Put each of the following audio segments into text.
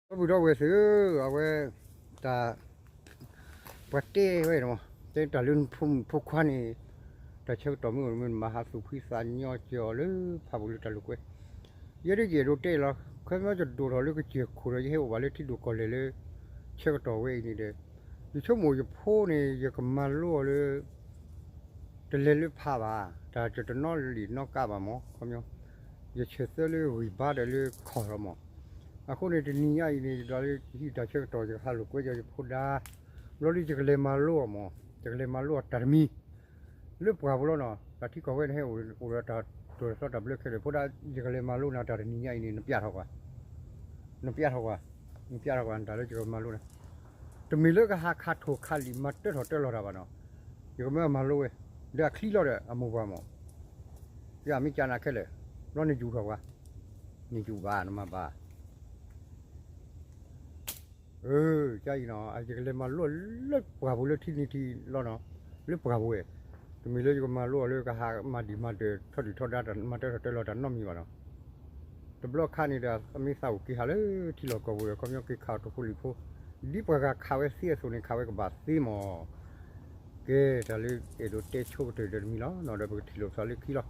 ဒီပုၢ်ဒီဝဲၢ်သ့ၣ်ဧၢ, အဝဲ တၢ် ပှၤတဲဝဲန့ၣ်မး, တဲတၢ်လၢနဖိမုၣ်ဖိခွါန့ၣ် တၢ်ဆၢကတီၢ်မ့ၢ်အိၣ်မ့ၢ် နမၤဟးသူၣ်ဖှံသးညီစၢၤအီၤလၢဖးပူၤလၢတၢ်လိာ်ကွဲ, ယဲဒၣ်ယအဲၣ်ဒိးတဲလီၤ, ခဲမ့ၢ်ယဒိၣ်ထီၣ်လၢကစၢၢ်ခိၣ်ဒီး ယဟဲအိၣ်ဘၣ်လၢထံဒိၣ်ကီၢ်လဲၢ်လၢ ဆၢကတီၢ်ဝဲအံၤန့ၣ်ဒီး ယဆိကမိၣ်ယဖိန့ၣ် ယကမၤလိအီၤလၢ တလဲၤလၢဖးဘၣ်, တၢ်တနီလံာ်နီကါဘၣ်မး, ခီပညီ ယဆၢသၢလၢဂံၢ်ဘါဒီးလၢခီၣ်လီၤမး. အဃိန့ၣ် တနံၤညါအံၤန့ၣ် ယဒိးလၢယဟံးတၢ်ဆၢကတီၢ် ယကဟးလိာ်ကွဲယဖိဒါ, ဘျီဒ်ယကလဲၤမၤလိအီၤမး, ယကလဲၤမၤလိအီၤတၢ်တမံၤ လၢပှၢ်ပူၤလီၤနီၤ, တၢ်ထံကီၢ်ဝဲန့ၣ် ဟဲအိၣ်ဒီးတၢ်တိၢ်သီတၢ်ဘျၢခဲလၢာ်, အဃိဒၣ် ယကလဲၤမၤလိနၤတၢ်တနံၤညါအံၤန့ၣ် နပျဲထီၣ်ကွၢ်, နပျဲထီၣ်ကွၢ်, နပျဲထီၣ်ကွၢ် နတၢ်လၢယကမၤလိနၤ, တမ့ၢ်လၢကဟးခးထိၣ်ခးလံာ်မၤတၢထီၣ်တၢလီၤတၢ်ဘၣ်နီၤ, ယကမၢမၤလိဝဲ ဒီးအချံလီၤဒီးအမိၢ်ပှၢ်မး, ယမ့ၢ်ကနၣ်ခဲလၢာ်, ဘျီနယူာ်ထီၣ်ကွၢ်, နယူာ်ဘၣ်နမၤဘၣ် အၢ ကါအံၤနီၤ ယကလဲၤမၤလိလၢပှၢ်ပူၤလၢထံနံၤထံးလီၤနီၤ, လၢပှၢ်ပူၤဝဲ, တမ့ၢ်လၢယကမၤလိအီၤလၢကဟးမၤဒံၣ်မၤဒၢး ထီဒုၣ်ထီဒါတၢ်မၤတၢထီၣ်တၢလီၤတၢ်နီတမံၤဘၣ်နီၤ, တဘျီခါန့ၣ်ဒီး အမ့ၢ်သးအိၣ်က့ၤဟးလၢထံလီၢ်ကီၢ်ပူၤဒီး ခီပညီက့ၤခးအီၤထိၣ်ဖိလံာ်ဖိ, ဒ်ပှၤဂၤခးဝဲသ့အသိးန့ၣ် ခးဝဲကဘၣ်သ့မး ကဲ တၢ်လၢအဲၣ်ဒိးတဲဆိကတၢၢ်ဒီးတမံၤလီၤနီၤ, ဒီးပကထံၣ်လိာ်ပသးလၢခံလီၤ. အ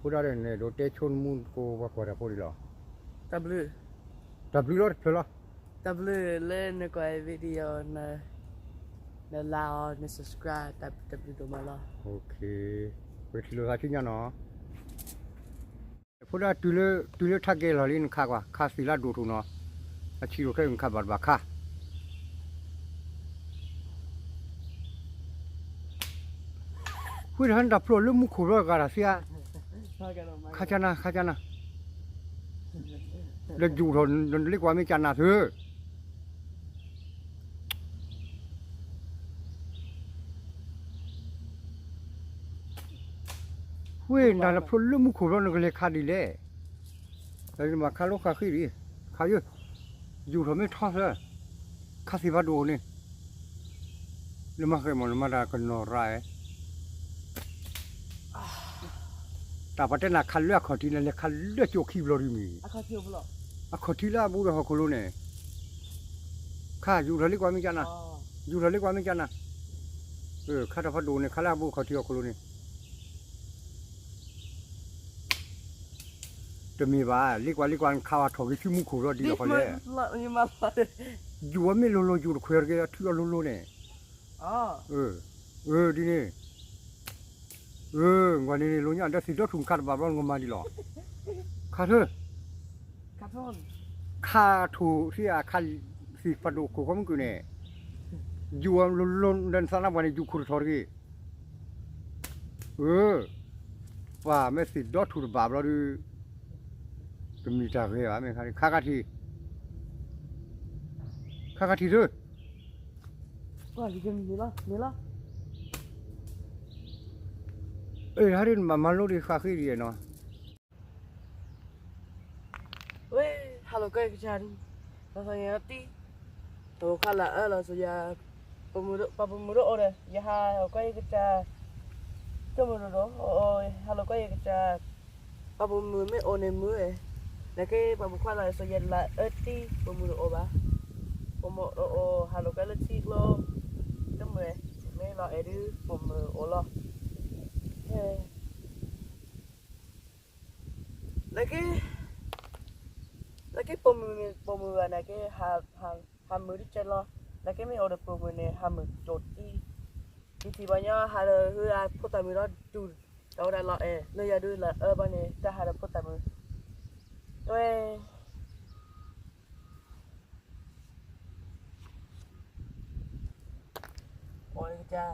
ဃိဒၣ်ဒီး နအဲၣ်ဒိးတဲဆိနမူနကိးပှၤကွၢ်တၢ်ဖိန့ၣ်လီၤ. တၢ်ဘျုး, တၢ်ဘျုးလီၤတဖျၢၣ်လီၤ. တၢ်ဘျုးလၢနကွၢ် video န like အီၤ န subscribe တၢ်ဘျုးဒိၣ်မးလီၤ. ပကထံၣ်လိာ်သးဆူညါနီၤ. ဖိဒၣ် တုၤလၢထးကဲလီၤလံ နခးကွၢ် ခးသ့ၣ်လၢဒိၣ်ထူၣ်နီၤ, အဆံးအိၣ်ခဲအံၤ နခးဘၣ်တဘၣ်ခး ဃုတၢ်ဟဲနတၢ်ဖျိလၢမူခိၣ်ဘျီဂၤတၢ်သ့ဧါ, ခါကနၤ ခါကနၤ, ဒီးယူာ်ထီၣ်နလ့ကွၢ်မ့ၢ်ကနၣ်သုဧၢ ဃုနတၢ်ဖျိလၢမူခိၣ်ဘျီနကလဲၤခးဒ်လဲၣ်, ဒီးနဘၣ်ခးလိခးဃံဒ်, ခးယၢ, ယူာ်ထီၣ်မ့ၢ်ထီသၢ, ခးသ့ၣ်ဖးဒိၣ်န့ၣ် နမၤဃဲမး နမၤတၢ်ကနီၤရၢ်, တၢ်ပှၤတဲနၤခးလၢအခီၣ်ထံး နလဲၤခးလၢကၠိခံဘျီဒ်မ့ၢ်, အခီၣ်ထံးလၢအဘူးဒီးဟီၣ်ခိၣ်လိၤန့ၣ်, ခးယူာ်ထီၣ်လ့ကွၢ်မ့ၢ်ကနၣ်, ယူာ်ထီၣ်လ့ကွၢ်မ့ၢ်ကနၣ်, ခးတၢ်ဖးဒိၣ်န့ၣ် ခးလၢအဘူးအခီၣ်ထံးဟီၣ်ခိၣ်လိၤန့ၣ် တမ့ၢ်ဘၣ်, လ့ကွၢ်လ့ကွၢ် နခးဝဲထီၣ်က့ၤဆူမူခိၣ်ဘျီဒ်လဲၣ်ဃီလဲၣ်, ယူာ်ဝဲမ့ၢ်လိၤလိၤ ယူာ်တခွဲးတဂ့ၤ အထုးအီၤလိၤလိၤန့ၣ်, ဒ်န့ၣ်, ကွၢ်န့ၣ်န့ၣ် လိညါဒီးသ့ၣ်ဒီထူၣ်နခးတဘၣ်ဘျီ နကမၤဒ်လဲၣ်, ခးထၢ ခးထူၣ်သ့ဧါ, ခးသ့ၣ်ဖးဒိၣ်ခိၣ်ဃီမုၢ်ကုၢ်န့ၣ်, ယူာ်လိၤလိၤဒီးနသးနါပှၢ်န့ၣ် ယူာ်ခိၣ်တထီၣ်တဂ့ၤ, ပှၤမ့ၢ်သ့ၣ်ဒီထူၣ်တဘၣ်ဘျီဒီး တမ့ၢ်တၢ်ဂ့ၤဘၣ်, မ့ၢ်ခါခါထံး, ခါခါထံးသု, အ့ၣ် ဟဲဒ်နဘၣ်မၤလိဒ်ဃာ်ဃ့ဒ်နီၤ ဝဲ ဟးလိာ်ကွဲကစၢ်, ပှၤသးညါတံၢ်, ပှၤပိာ်ခွါလၢအအၢလီၤစိၤယၤ, ပှၤပိာ်မုၣ်တအိၣ်ဒီး ယဟးလိာ်ကွဲယကစၢ်, ဆိကမိၣ်ဒိၣ်ဒိၣ်, ဟးလိာ်ကွဲယကစၢ်, ပှၤပိာ်မုၣ်မ့ၢ်အိၣ်န့ၣ်မုာ်, နကဲပှၤပိာ်ခွါလၢစိၤယၤလၢအအၢတံၢ် ပိာ်မုၣ်တအိၣ်ဘၣ်, ပိာ်မုၣ်တအိၣ် ဟးလိာ်ကွဲလၢထံကျိ, ဆိကမိၣ်, မ့ၢ်လီၤအဲၣ်ဒုး ပိာ်မုၣ်အိၣ်လီၤ နကဲ, နကဲပိာ်မုၣ်မ့ၢ်ပိာ်မုၣ်ဘၣ် နကဲ ဟးမုာ်တကဲလီၤ, နကဲမ့ၢ်အိၣ်ဒီးပိာ်မုၣ်န့ၣ် ဟးမုာ်ကၠိတံၢ်, ယထံၣ်ပှၤညီဟးဒီးဟုအဖိသၣ်မုၣ်ဒီးတူၢ်, ဒီးဝဲဒၣ်လီၤအဲၣ်လၢယၤဒုးလၢအၢဘၣ်န့ၣ် တၢ်ဟးဒီးဖိသၣ်မုၣ်, ဝဲ အိၣ်ကစၢ်,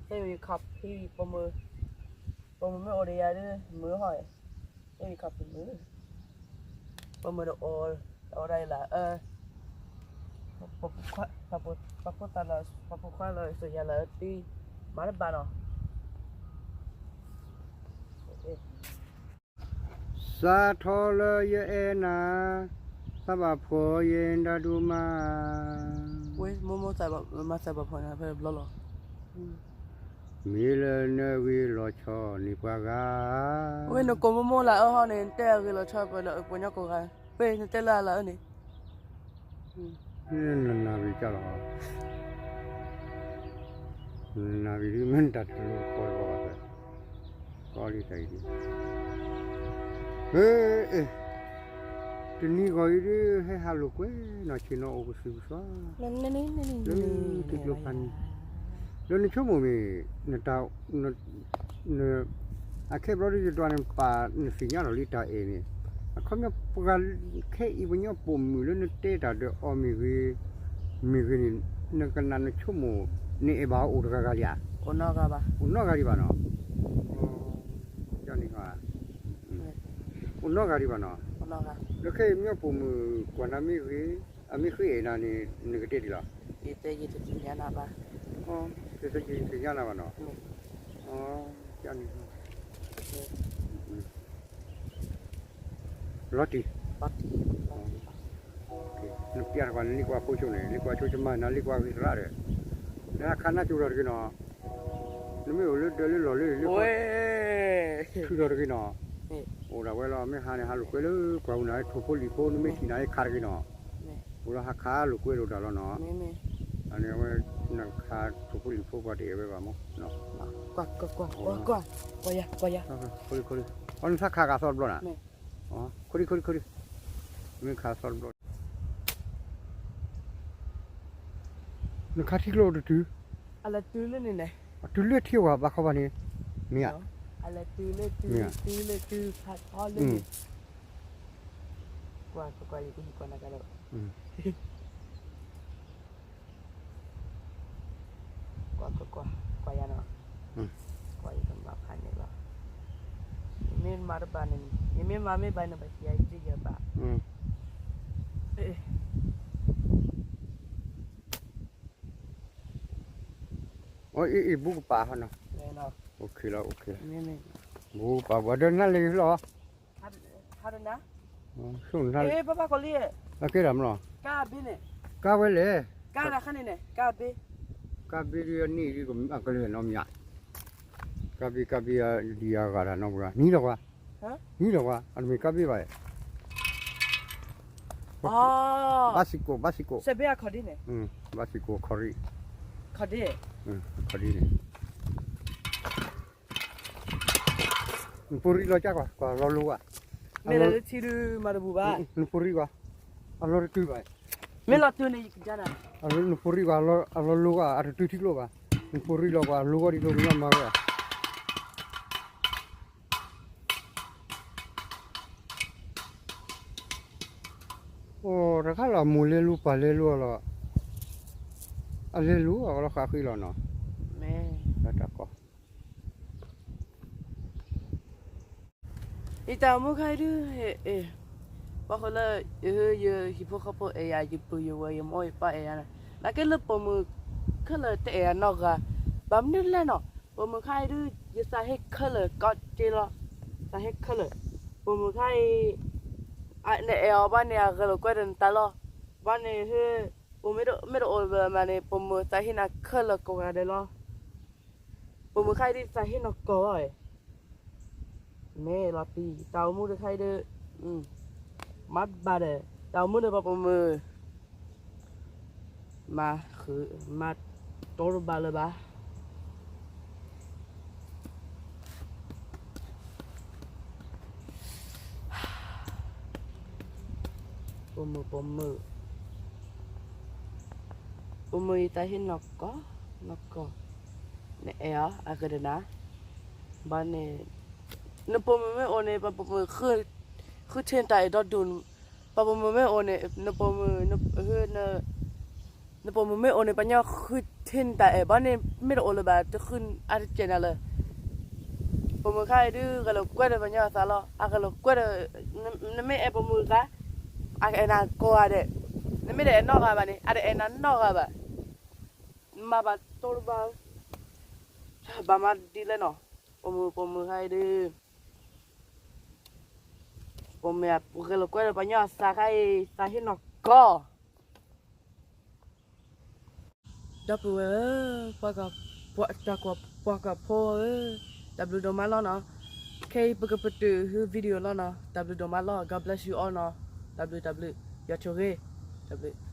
ဟ့ၣ်ဝံၤခီၣ်ဖံးပိာ်မုၣ်, ပိာ်မုၣ်မ့ၢ်အိၣ်ဒီးယၤဒုး မုာ်ဟီၣ်, ဟ့ၣ်ဝံၤခီၣ်ဖံးမုၣ်, ပိာ်မုၣ်တအိၣ်, တအိၣ်ဒၣ်အံၤလၢအၢ, ပှၤဖိသၣ်လၢ ပှၤဖိခွါလၢစိၤယၤလၢအတံၢ်, မၤတဘၣ်နီၤ စးထီၣ်လၢယအဲၣ်နၤ, သးဘၣ်ဖှီၣ်ယဲဒၣ်ဒိၣ်မး, ဝဲမိၢ်မိၢ်သးဘၣ်မၤသးဘၣ်ဖှီၣ်နၤဖဲဘျီလီၤ, မ့ၢ်လၢနဂ့ၢ်လီၤဆီန့ၣ်ပှၤဂၤ, ဝဲနကိးမိၢ်မိၢ်လၢအအၢဟီန့ၣ် နတဲအဂ့ၢ်လီၤဆီပှၤညီကိးဂၤ, ဝဲနတဲလၢအလၢအၢန့ၣ်, နနၢ်ဘံၣ်ကၢ်လီၤ, နနၢ်ဘံၣ်ဒုး မ့ၢ်နတၢ်တလိၤဃီတကီဘၣ်ဖဲ, ကီလံတၢ်အံၤဒုး, အ့ တနံၤဂီၤအံၤဒုး ဟဲဟးလိာ်ကွဲနီၤ ဆ့ၣ်နီၤအိၣ်ကစုကစွါ လၢထံကျိဖးနံၤ, လၢနဆိကမိၣ်မ့ၢ် နတၢ် အခဲဘျီဒုး ယဒွးနပာ်နသ့ၣ်ညါလီၤလံတၢ်အဲၣ်န့ၣ်, အခီပညီပှၤခဲအံၤ ပှၤကညီပိာ်မုၣ်လၢနတဲတၢ်ဒီးအီၤမ့ၢ်ဂ့ၤ, မ့ၢ်ဂ့ၤန့ၣ် နကနၣ်နဆိကမိၣ် နအဲၣ်ဘၣ်အအိၣ်တဂၤဂၤလံဧါ, အိၣ်နီတဂၤဒံးဘၣ်နီၤ, ကန့ၣ် အိၣ်နီတဂၤဒံးဘၣ်နီၤ, လၢခဲအံၤပှၤကညီပိာ်မုၣ်ကွၢ်နၤမ့ၢ်ဂ့ၤ, အမ့ၢ်ဃ့အဲၣ်နၤန့ၣ် နကတဲဒ်လဲၣ်, ယတဲယတသ့ၣ်ညါနၤဘၣ်, ယတဲယတသ့ၣ်ညါနၤဘၣ်နီၤ, ကန့ၣ် လီၤတံၢ်, နပျဲတကွၢ် နလ့ကွၢ်ဖိဆိန့ၣ် လ့ကွၢ်ဆိကမၤနၤ လ့ကွၢ်ဂ့ၤသရၣ်ဒီး, နဟးခးနၢ်ကၠိဒီးတဂ့ၤနီၤ, နမ့ၢ်အိၣ်လၢဒၢးလၢလီၢ်လၢလ့ကွၢ်, ထုးဒီးတဂ့ၤနီၤ, အိၣ်ဒၣ်ဝဲလီၤ မ့ၢ်ဟးန့ၣ် ဟးလိာ်ကွဲလၢပှၢ်ပူၤနၤ ထိၣ်ဖိလံၣ်ဖိ နမ့ၢ်ထံၣ်နၤ ဟဲခးတဂ့ၤနီၤ, အိၣ်လီၤဟးခးလိာ်ကွဲလိာ်တၢ်လီၤနီၤ, အန့ၣ်အဝဲ နခးထိၣ်ဖိလံၣ်ဖိပှၤတအဲၣ်ဝဲဘၣ်မး, ကွၢ်ကွၢ်ကွၢ်ကွၢ်ကွၢ်, ကွၢ်ယၤကွၢ်ယၤ, ခီလံခီလံ, အီ နထါခးဂာ်သီတဘျီနၤ, ခီလံခီလံခီလံ, မ့ၢ်ခးသီတဘျီ, နခးထံကျိတတုၤ, အလဲၤတုၤလၢန့ၣ်န့ၣ်, အတုၤလၢထံဝဲဘၣ်ခီဘၣ်န့ၣ်, မ့ၢ်ဧါ, အလဲၤတုၤလၢတုၤ, တုၤလၢတုၤ, ဖးထီလၢန့ၣ်, ကွၢ်ကွၢ်ကွၢ် ယကဟံးကွၢ်နၤကဒီး ကွၢ်ကွၢ်ကွၢ် ကွၢ်ယၤနီၤ, ကွၢ်ယကမၤဖးန့ၣ်လီၤ, ယမ့ၢ်မၤတဘၣ်န့ၣ် ယမ့ၢ်မၤမ့ၢ်ဘၣ်န့ၣ် ဘၣ်ယၤယတယၤဘၣ်, အအံၤအံၤ ဘူးကပာ်ဟီနီၤ, အိၣ်ခ့လီၤ အိၣ်ခ့လီၤ, ဘူးကပာ် ပှၤဒီးနၢ်လၢယလီၤ, ဆိၣ်နၢ်လၢ, ကဲဒၣ်မလီၤ, ကါဝဲလဲၣ်, ကါဘ့ဒ်အနံၣ်ဒ် အကလဲၤနီတမံၤဧါ, ကါဘ့ကါဘ့ဒ်အဂၤတၢ်နီတမံၤဧါ နံၤလီၤကွၢ်, နံၤလီၤကွၢ် အတမ့ၢ်ကါဘ့ဘၣ်, ဘၣ်စံၣ်ကိၣ် ဘၣ်စံၣ်ကိၣ်, ဘၣ်စံၣ်ကိၣ်ခီရံၣ်, ခီဒ်န့ၣ်, နပူၤရံလီၤကၢ်ကွၢ် ကွၢ်လီၤလိၤကွၢ်, မ့ၢ်လၢထံဒုးမၤတဘူးဘၣ်, နပူၤရံကွၢ်, အလီၤတတုၤဘၣ်, မ့ၢ်လီၤတုၤန့ၣ် ယကဒါနၤ, နပူၤရံကွၢ် အလီၤလိၤကွၢ် အတတုၤထံကျိဘၣ်, နပူၤရံလီၤကွၢ် အလိၤဂီၢ်ဒ်သိးကညီမၤဝဲ အိၣ်တခါလီၤ မိၢ်လဲၤလူၤပၢ်လဲၤလူၤအီၤလီၤ, အလဲၤလူၤအီၤလီၤဃးဃံလီၤနီၤ, တၢ်ကီ, ယတၢ်အိၣ်မူခါအံၤဒုး, ဘၣ်ဃိလၢ ယဟံၣ်ဖိဃီဖိအဲၣ်ယၤ ယပုၢ်ယဝဲၢ်ယမိၢ်ယပၢ်အဲၣ်ယၤန့ၣ်, နာ်က့လၢပိာ်မုၣ်ခဲလၢာ်တအဲၣ်ယၤနီတဂၤ, ဘၣ်မနုၤလဲၣ်နီၤ, ပိာ်မုၣ်ခါအံၤဒုး ယသးဟ့ခဲလၢာ်ကီးက့လီၤ, သးဟ့ခဲလၢာ်, ပိာ်မုၣ်ခါအံၤ နအဲၣ်အီၤဘၣ်န့ၣ် အဂဲၤလိာ်ကွဲဒီးနတၢ်လီၤ, ဘၣ်န့ၣ်ဟ့ၣ်, ပိာ်မုၣ်မ့ၢ်တအိၣ်ဘၣ်မးန့ၣ် ပိာ်မုၣ်သးဟ့ၣ်နၤခဲလၢာ်ကိးဂၤဒဲးလီၤ, ပိာ်မုၣ်ခါအံၤဒုးသးဟ့ၣ်နီၢ်ကီၢ်ဘၣ်ဝဲ, မ့ၢ်လီၤတံၢ် တၢ်အိၣ်မူတခါအံၤဒုး, မၤဘၣ်ဒီး တၢ်အိၣ်မူဒီးပှၤပိာ်မုၣ် မၤဃုာ် မၤတိတဘၣ်လၢၤဘၣ်. ပိာ်မုၣ် ပိာ်မုၣ်, ပိာ်မုၣ်အံၤတၢ်ဟ့ၣ်နီၢ်ကီၢ်, နီၢ်ကီၢ်, နအဲၣ်အီၤအဂ့ၤဒၣ်နၤ, ဘၣ်န့ၣ် နပိာ်မုၣ်မ့ၢ်အိၣ်န့ၣ် ပှၤပိာ်မုၣ် ဃုထံၣ်နတၢ်အဲၣ်ဒီဒူၣ်, ပှၤပိာ်မုၣ်မ့ၢ်အိၣ်န့ၣ် နပိာ်မုၣ် နပိာ်မုၣ်မ့ၢ်အိၣ်န့ၣ် ပှၤကညီဃုထံၣ်နတၢ်အဲၣ် ဘၣ်န့ၣ် မ့ၢ်တအိၣ်လၢၤဘၣ် တဃုအါတကဲးနၤလၢၤ. ပိာ်မုၣ်ခါအံၤဒုး ဂဲၤလိာ်ကွဲဒီးပှၤကညီအသးလီၤ. အဂဲၤလိာ်ကွဲဒီး နမ့ၢ်အဲၣ်ပိာ်မုၣ်တဂၤ အအဲၣ်နၤကိးဂၤဒဲး, နမ့ၢ်တအဲၣ်နီတဂၤဘၣ်န့ၣ် အတအဲၣ်နၤနီတဂၤဘၣ်. မၤဘၣ်တိတဘၣ်, ဘၣ်မၤဒ်လဲၣ်နီၤ. ပိာ်မုၣ် ပိာ်မုၣ်ခါအံၤဒုး ပိာ်မုၣ်ဂဲၤလိာ်ကွဲဒီးပှၤကညီအသးခါအံၤ သးဟ့ၣ်နီၢ်ကီၢ်. ဒီပုၢ်ဝဲၢ်ဧၢ, ပှၤက, ပှၤကဖိဧၢ, တၢ်ဘျုးဒိၣ်မးလီၤနီၤ. ခဲအံၤပကပတုာ်ဟူ video လီၤနီၤ. တၢ်ဘျုးဒိၣ်မးလီၤ. God bless you all နီၤ. တၢ်ဘျုး တၢ်ဘျုး, ယွၤဆိၣ်ဂ့ၤ, တၢ်ဘျုး.